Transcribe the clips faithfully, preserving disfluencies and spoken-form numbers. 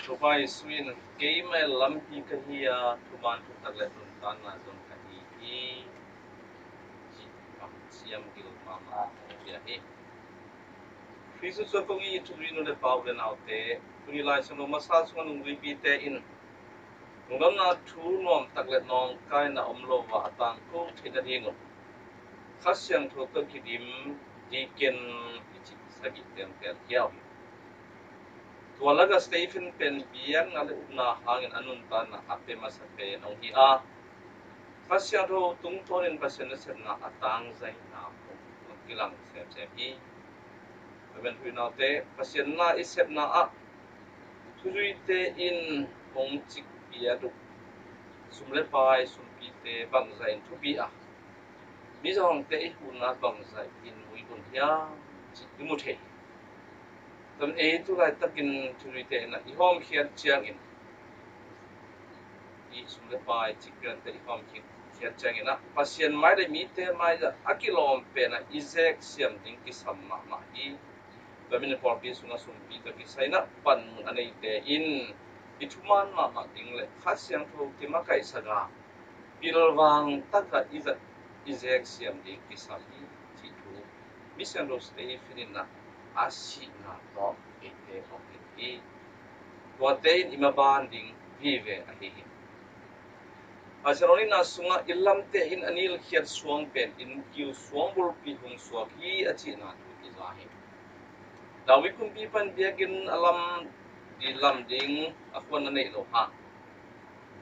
Topa Jesu in, "Keimah lampi ka hi a, thuman thutak le nuntakna zong ka hi hi," cih kamciam gil mahmah hong pia hi. Khrih Jesuh sungah kong it thuzui nu le pa, u le naute, tuni Lai Siangtho masa sungah nungzuipite in lungdamna thu nuamtak le nawngkaina om lo a, a tangko theih nadingun Kha Siangtho tawh kidim deacon i cih sagih tengteng hiau hi. Tua lakah Stephen pen biakna le upna hangin a nuntakna a pia masa pen hong hi a, Kha Siangtho tungtawnin Pasian nasepna a tangzaina hong kilang semsem hi. Tua pen, u le naute, Pasian na i sepna ah thuzuite in hong cikpiat uh sum le pai, sumpite bangzah in thupi a, mizawngte i huhna bangzah in muibun hiam cih i mu thei hi. Tua pen ei tu laitakin thuzuite in i hawmkhiat ciangin, i sum le pai cikpiakte i hawmkhiat ciangin ah, Pasian mai le mite mai ah a kilawm pen ah i zek siam ding kisam mahmah hi. Tua manin pawlpi sungah sumpi tawh kisai in ah panmun a neite in i thuman mahmah ding le Kha Siangtho kimakaihsak a, pilvang takah i zat, i zek siam ding kisam hi, cih thu Misiangtho Stephen in ah a sihna tawh eite hong hilh hi. Tuate in i maban ding vive ahi hi. Thesalonika sungah, "I lamte in a nilkhiat suang pen innkiu suang bulpi hong suak hi," a cihna thu kiza hi. David kumpipa in biakinn a lam, i lam ding a khuan a neih loh hang,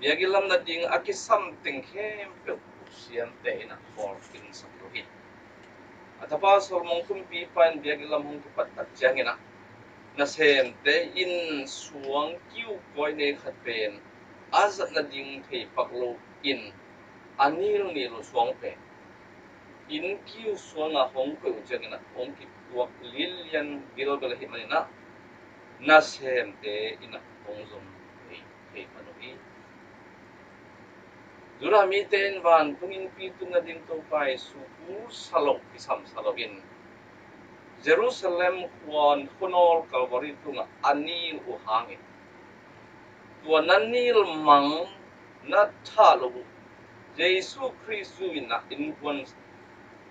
biakinn lam nading a kisam teng khempeuh siamte in ah bawlkhin sak lo hi. A tapa Solomon kumpipa in biakinn lam hong kipat tak ciangin ah, nasemte in suang kiu kawi nei khat pen a zat nading thei pak lo in, a nilnil uh suang pen innkiu suang a hong koih uh ciangin ah hong kituak lilian bilbel ahih manin ah, nasemte in ah hong zong thei, thei pan uh hi. Judah mite in vantung innpi tun nading Topa Jesu pu sa loh, kisam sa loh in, Jerusalem khuan khuanawl Calvary tungah a nil uh hangin, tua na nil mang, na thah loh uh Jesu Khrih zu in ah innkuan,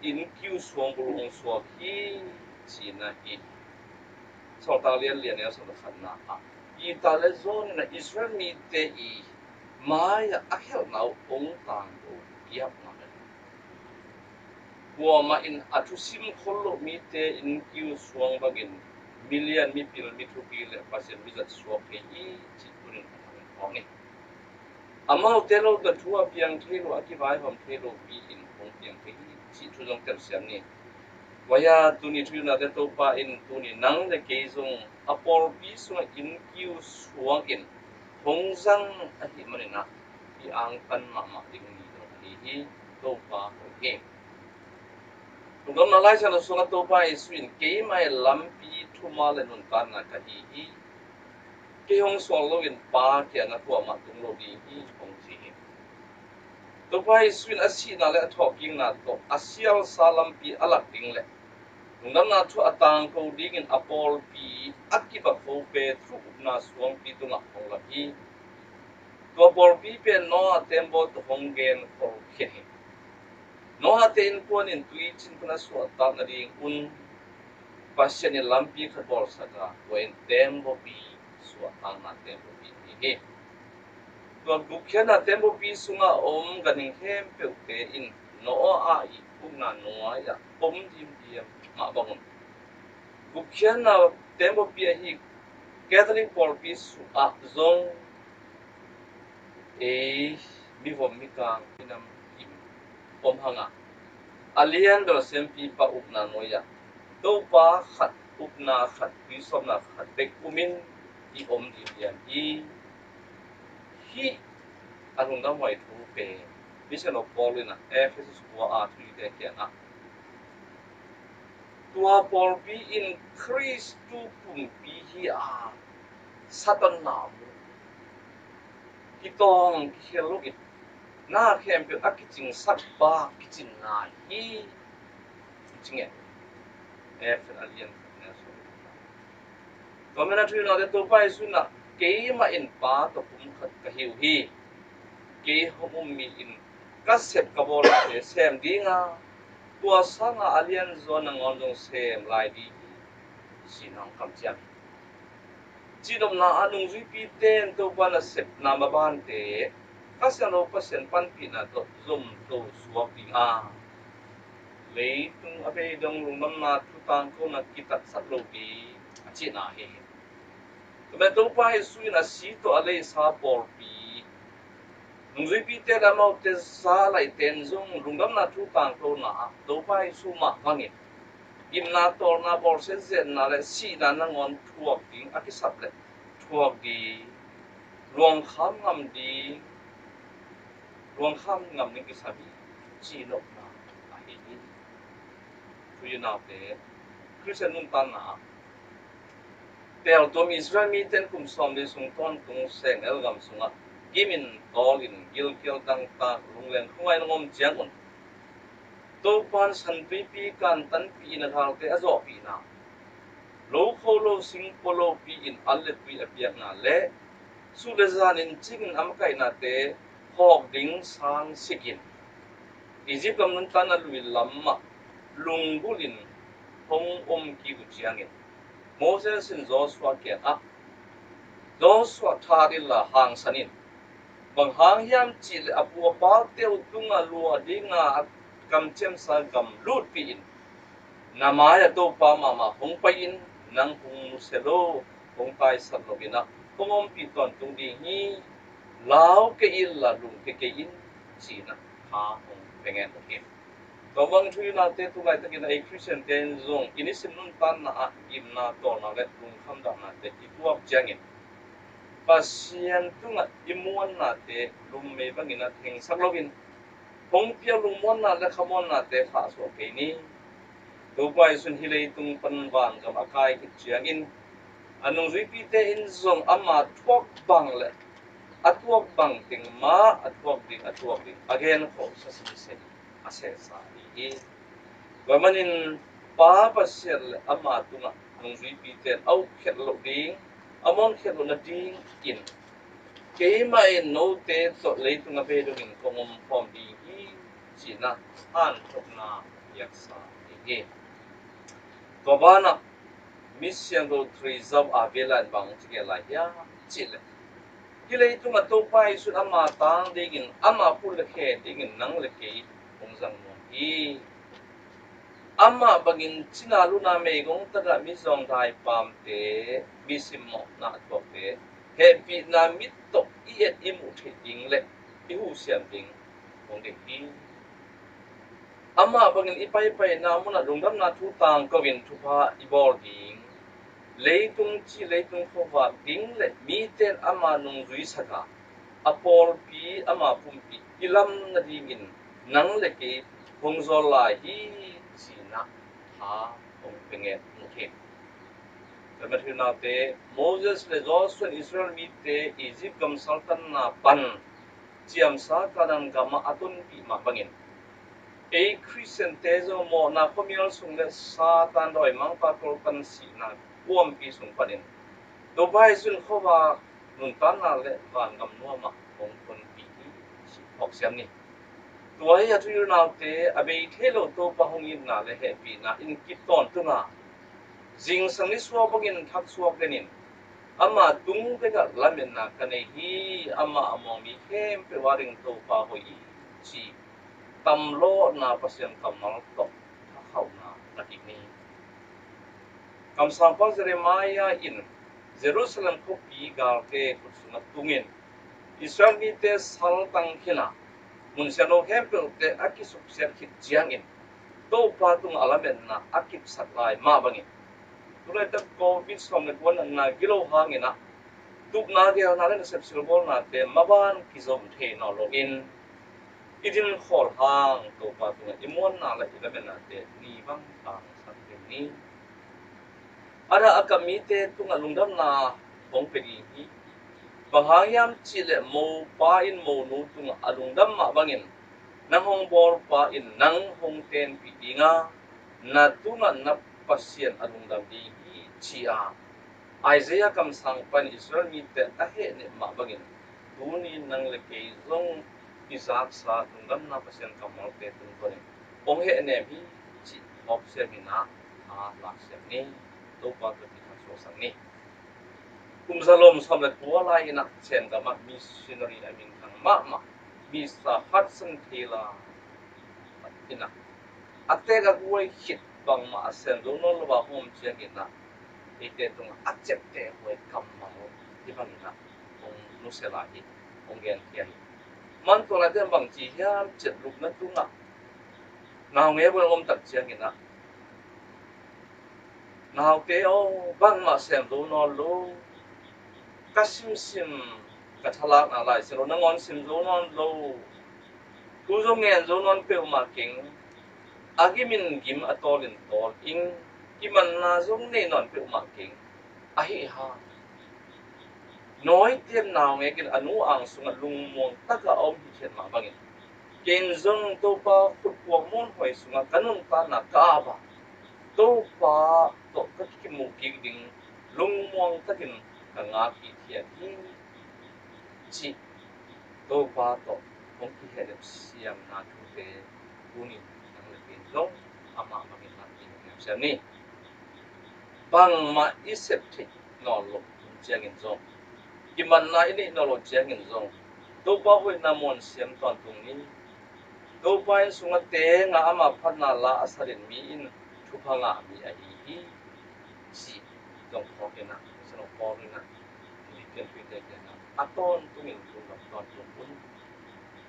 innkiu suang bul hong suak hi, cihna hi. Sawltak lian li, a neu sawm le khatna ah, Peter le John in ah Israel mite i mai-ah a khelhna uh hong tangko piak ngam hi. Kuamah in a thusim khol loh mite innkiu suang bangin milian mipil, mithupi le Pasian mizat suak thei hi, cih tuni-in a thang in phawk ni. Amaute lo tawh thu a piang thei lo, a kivaihawm thei lopi in hong piang thei hi, cih thu zong telsiam ni. Tua hi a, tuni thuhilhnate Topa in tuni nang le kei zong a pawlpi sungah innkiu suang in hong zang ahih manin ah i angtan mahmah ding ni zong ahi hi. Topa hoih hi. Lungdamna Lai Siangtho sungah Topa Jesu in, "Keimah lampi, thuman le nuntakna ka hi hi. Kei hong suak loin Pa kiangah kuamah tung lo ding hi," hong ci hi. Topa Jesu in a sihna le a thawhkikna tawh a sialsa lampi a lak ding le lungdamna thu a tangko dingin a pawlpi a kibakho Peter upna suangpi tungah hong lam hi. Tua pawlpi pen Noah teembaw tawh hong genkhol khin hi. Noah te innkuan in tuicin pan a suahtak nadingun Pasian in lampi khat bawlsak a, tua in teembawpi, suahtakna teembawpi ahi hi. Tua gupkhiatna teembawpi sungah a om ganhing khempeuhte in Noah i ukna nuai-ah om dimdiam mah bangun, gupkhiatna teembawpi ahi Catholic pawlpi sungah zong ei mivom mikang, minam kim om hang a, a lianbel Siampipa ukna nuai-ah Topa khat, ukna khat, tuisawpna khat bek umin i om dimdiam hi. Hih a lungdamhuai thu pen Misiangtho Paul in ah Efesus khua a thuhilhnate kiangah, tua pawlpi in Khristu pumpi hi a, Satan na mu, kitawng kikhel loin na khempeuh a kicingsak bak kicin ngai hi, ci nge. Efesa a lian khat, a neu sawm. Tua manin a thuhilhnate Topa Jesu in ah Keimah in Pa tawh pumkhat ka hi uh hi. Kei hong um mi in ka sep ka bawlte sem ding a, tua sanga a lianzaw nangawn zong sem lai ding hi, ci-in hong kamciam hi. Cihnopna ah nungzuipite in Topa nasepna mabante Kha Siangtho Pasian panpihna tawh zomto suak ding a, leitung a beidong lungdamna thu tangkona kitatsat lo ding a cihna hi. Tua manin Topa Jesuh in a si tawh a leisa pawlpi, nungzuipite le amaute zalaihte in zong lungdamna thu tangkona ah Topa Jesuh mah bangin gimna, tawlna, bawlsiat zetna le sihna nangawn thuak ding a kisap le thuak ding, luangkham ngam ding, luangkham ngam ding kisam hi, cihnopna ahi hi. Thu i naute, Khristian nuntakna ah teeltuam Israel mite in kum sawmli sung tawntung seng elgam sungah gimin tawlin gilkial dangtak lungleng khungain hong om ciangun Topa in Santuipi kantanpih in a galte a zawhpihna, lo kho lo sing pua lopi in an le tui a piakna le sut le zanin cingin a makaihnate hawk ding sang sikin Egypt gam nuntakna lui lamah lunggulhin hong om kik uh ciangin Moses in Joshua kiangah, Joshua, that inla hangsan in, bang hang hiam cihleh a pu a pate uh tungah luah dinga a kamciamsa gam lutpih in, na mai-ah Topa mahmah hong pai in, nang hong nusia lo, hong taisan lo in ah hong ompih tawntung ding hi. Lau kei inla lungkia kei in, ci-in ah tha hong pia ngen uh hi. Tua bang thu i naute, tu laitakin ei Khristiante in zong i nisim nuntakna ah gimna, tawlna le lungkham dahnate i tuak ciangin Pasian tungah i muannate lummei bangin a thengsak loin hong piak lungmuanna le khamuannate khahsuah kei ni. Topa Jesuh in hih leitung pan vangam a kai khit ciangin a nungzuipite in zong ama thuak bang le a tuak bang teng mah a tuak ding, a tuak ding a genkhawhsa sese a sehsa ahi hi. Tua manin Pa Pasian le ama tungah nungzuipite in a ukhiat loh ding, a muankhiat loh nadingin keimah in note tawh leitung a bei dongin kong om khawm ding hi, ci-in ah hanthotna piaksa ahi hi. Tua banah Misiangtho Teresa Avila in bang ci gen lai hiam cihleh, hih leitungah Topa Jesuh in ama tang dingin, ama pul le khe dingin nang le kei hong zang nuam hi. Amah bangin cina luna meigong tagah mizawng daipamte, mi simmawhna a thuakte hehpihna mit tawh i et i muh theih ding le i huhsiam ding hong deih hi. Amah bangin i paipaina munah lungdamna thu tangko in thupha i bawl ding, leitung ci leitung khuavak ding le mite in ama nungzuisak a, a pawlpi ama pumpi i lam nadingin nang le kei hong zawl lai hi, ci-in ah tha hong pia ngen uh hi. Ka Matthew naute, Moses le Joshua in Israel mite Egypt gam saltanna pan ciamsa Kanaan gamah a tonpih mah bangin ei Khristiante zong mawhna khuamial sung le Satan dawimangpa kolkan sihna kuampi sung panin Topa Jesuh in khuavak nuntakna le vangam nuamah hong tonpih hi, ci phawk siam ni. Tua hi a, thu i naute, a bei thei lo Topa hong itna le hehpihna in kip tawntung a, zingsang nisuak bangin thaksuak denin ama tung dekah lametna ka nei hi. Amah a muang mi khempeuh a ding Topa hoih hi, ci tamlawhna Pasian kammal tawh thakhauhna la kik ni. Kamsangpa Jeremiah in Jerusalem khuapi galte khut sungah tungin Israel mite saltang khin a, mun siangtho khempeuhte a kisuksiat khit ciangin Topa tungah a lametna a kipsak lai mah bangin, tulaitak covid sawm le kua natna gilo hangin ah tupna, geelna le nasep silbawlnate maban kizom thei nawn loin i dinkhawl hang Topa tungah i muanna le i lametnate ni bang tangsak ding ni. A dah a kap mite tungah lungdamna hong pia ding hi. Bang hang hiam cihleh mopa in monu tungah a lungdam mah bangin nang hong bawlpa in nang hong tenpih ding a, na tungah na Pasian a lungdam ding hi, ci-a Isaiah kamsang pan Israel mite a hehnem mah bangin tuni nang le kei zong i zaksa lungdamna Pasian kammalte tungtawnin hong hehnem hi cih hawksiam in ah, a laksiam ni. Topa tawh kithang suaksak ni. Kum zalom sawm le kua lai in ah Chin gamah missionary a minthang mahmah Mister Hudson Taylor in ah a teek a guai khit bangmah a sem zo nawn lo a hawm ciangin ah eite tungah a ciapteh huai kammal hi bangin ah hong nusia lai hi, hong genkhia hi. Man tua laite bangci hiam cih leh lupna tungah naungek bel om tak ciangin ah, naute aw, bangmah sem zo nawn lo. Ka simsim, ka thalakna Lai Siangtho nangawn sim zo nawn lo. Thu zong ngen zo nawn peuhmah keng. A gimin gim, a tawlin tawl ing. Kimanna zong nei nawn peuhmah keng. Ahi hang nawite naungek in a nu ang sungah lungmuang taka a om hi khiat mah bangin, ken zong Topa khutpuak muanhuai sungah ka nuntakna ka ap a, Topa tawh ka kimuh kik ding lungmuang takin ka ngak hi khiat hi, cih Topa tawh hong kihehnem siamna thute tuni nang le kei zong amah bangin lam ding hong siam ni. Bangmah i sep theih nawn loh ciangin zong, kimanna i neih nawn loh ciangin zong, Topa hoihna muan siam tawntung ni. Topa inn sungah teng a ama phatna la a satin mi in thupha ngah mi ahi hi, cih zong phawk in ah, St. Paul in ah Philippian mite kiangah a tawntungin lungdam tawntung un,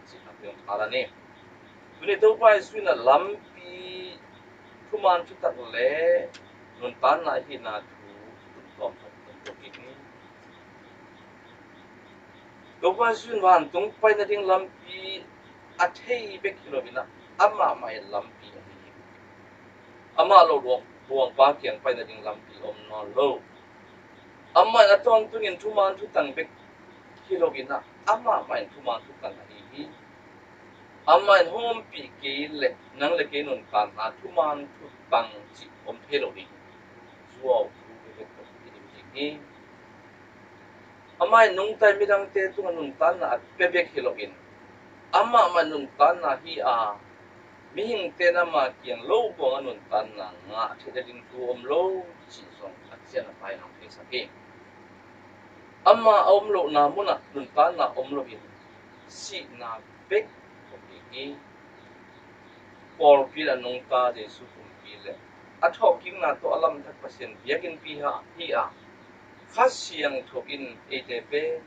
cih a piang pha la ni. Tuni Topa Jesuh in ah lampi, thuman thutak le nuntakna ahihna thu tun tawm tak tun tawm kik ni. Topa Jesuh in vantung pai nading lampi a thei bek hi lo in ah, amah mah in lampi ahi hi. Amah lo luang, luangpa kiang pai nading lampi om nawn lo. Amah in a tawntungin thuman thutang bek hi lo in ah, amah mah in thuman thutang ahi hi. Amah in hawmpih kei leh nang le kei nuntakna thuman thutang cih om thei lo ding. Zuau thu bek bek tawh i dim ding hi. Amah in nungta midangte tungah nuntakna a pia bek hi lo in, amah mah nuntakna hi a, mihingte in ama kiang lo buang a nuntakna ngah theih nading thu om lo cih zong a cian a pai in hong theisak hi. Amah a om lohna munah nuntakna om lo in, sihna bek om ding hi. Pawlpi in a nungta Jesuh kumpi le a thawhkikna tawh a lamdang Pasian biakinnpi hi a, Kha Siangtho in eite pen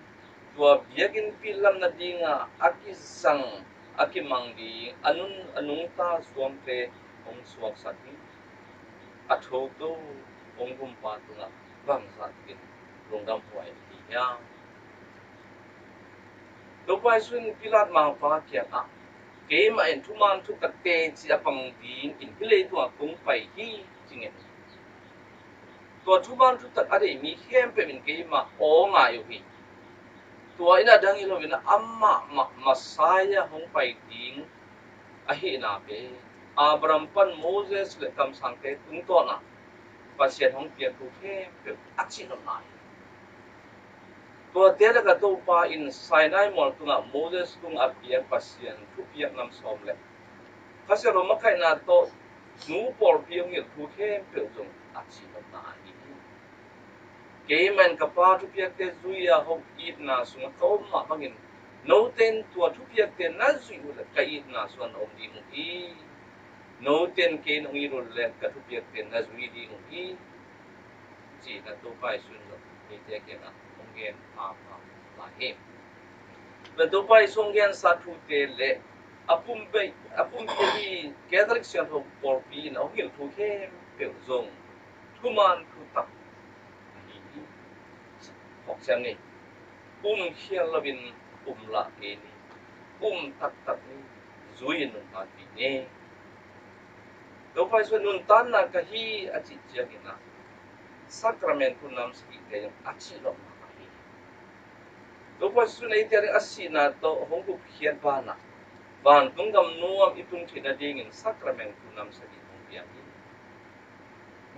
tua biakinnpi lam nadingah a kizang, a kimang ding a nun, a nungta suangte hong suaksak hi. A thoto hong gumpa tungah bangzah takin lungdam huai ahi hiam? Topa Jesuh in Pilat mangpa kiangah, keimah in thuman thutak teci a pang dingin hih leitungah kong pai hi, ci ngen hi. Tua thuman thutak a deih mi khempeuh in keimah aw ngai uh hi. Tua in a dang hi lo in amah mah Messiah hong pai ding ahihna pen Abraham pan Moses le kamsangte tungtawn ah Pasian hong piak thu khempeuh a cihnopna hi. Tuate lakah Topa in Sinai mual tungah Moses tungah a piak Pasian thupiak nam sawm le Kha Siangtho makaihna tawh nu pawlpi hong hilh thu khempeuh zong a cihnopna ahi hi. Keimah in ka Pa thupiakte zui-a hong itna sungah ka om mah bangin note in tua thupiakte na zuih uh leh ka itna sungah na om ding uh hi. Note in kei nong it uh leh ka thupiakte na zui ding uh hi, ci-in a Topa Jesuh in zong eite kiangah hong gen pha pha lai hi. Tua Topa Jesuh hong gensa thute le a pumpi, a pumpi ahi Catholic Siangtho pawlpi in a hong hilh thu khempeuh zong thuman thutak ahi hi. Hawksiam ni. Um khial loin um lah kei ni. Um taktak ni. Zui-in nuntakpih ni. Topa Jesuh nuntakna ka hi a cih ciangin ah Sacrament thu nam sagihte in a cihnopna ahi hi. Topa Jesuh in eite ading a sihna tawh hong gupkhiat banah vantung gam nuam i tun theih nadingin Sacrament thu nam sagih hong piang hi.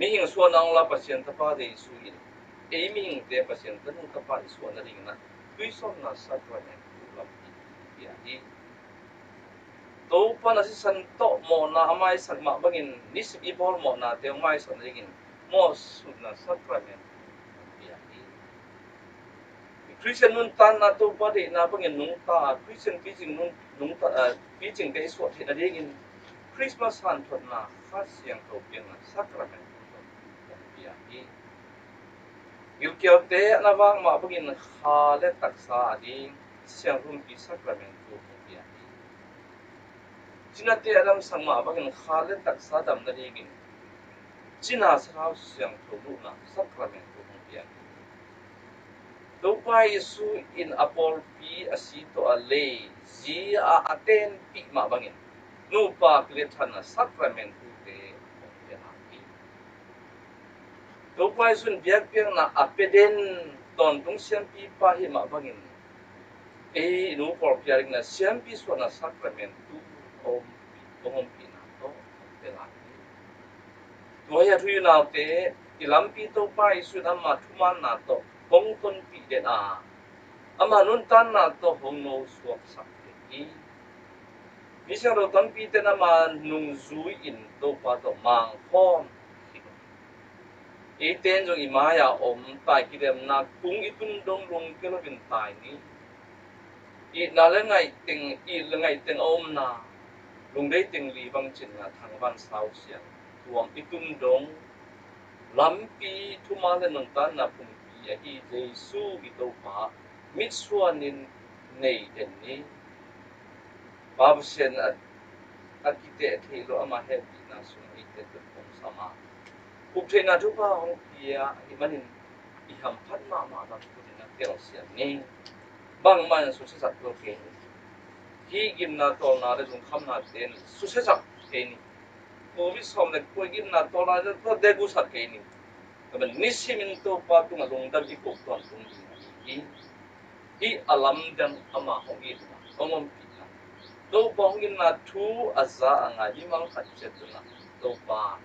Mihing suahna hong la Pasian Tapa Jesuh in ei mihingte Pasian tanu tapa i suahna dingin ah tuisawpna sacrament thu lampi pia hi. Topa na sisan tawh mawhna a maisak mah bangin nisim i bawl mawhnate hong maisak nadingin mawhsutna sacrament pia hi. Khristian nuntakna Topa deihna bangin nungta a Khristian picing nung, nungta a picingte i suah theih nadingin Christmas hanthotna Kha Siangtho piakna sacrament pia hi. Gilkialte a na vak mah bangin kha le taksa a ding siangrumpi sacrament thu hong pia hi. Cinate a damsak mah bangin kha le taksa dam nadingin cina sathau siangtho luhna sacrament thu hong pia hi. Topa Jesu in a pawlpi a si tawh a lei zi a a tenpih mah bangin nupa kilethanna sacrament thute hong pia hi. Topa Jesu in biakpiakna a pia den tawntung siampipa hi mah bangin ei i nu pawlpi a dingin siampi suahna sacrament thu a ompih, a ompihna tawh hong pia hi. Tua hi a, thu i naute i lampi Topa Jesu in ama thumanna tawh hong tonpih den a, ama nuntakna tawh hong nosuaksak den hi. Mi siangtho tampite in ama nungzui in Topa tawh mangkhawm hi. Eite in zong i mai-a om tai kidemna kung i tun dong lungkia loin tai ni. Itna le ngaih teng, it le ngaih teng a omna, lungdei teng li bang cinna thangvan sau siang tuam i tun dong lampi thuman le nuntakna pumpi ahi Jesu i Topa mitsuanin nei den ni. Pa Pasian a, a kiteh thei lo ama hehpihna sung eite tung hong sam a, up theihna thupha hong pia ahih manin i hamphat mahmah lam tunin a telsiam ni. Bangmah in susia sak lo kei ni. Hih gimna tawlna le lungkhamnate in susia sak kei ni. Covid sawm le kua i gimna tawlna le tua degu sak kei ni. Tua manin nisimin Topa tungah lungdam i kuk tawntung ding ahi hi. Hih a lamdang ama hong itna, hong ompihna, Topa hong itna thu a za a ngai mimal khat ciat tungah Topa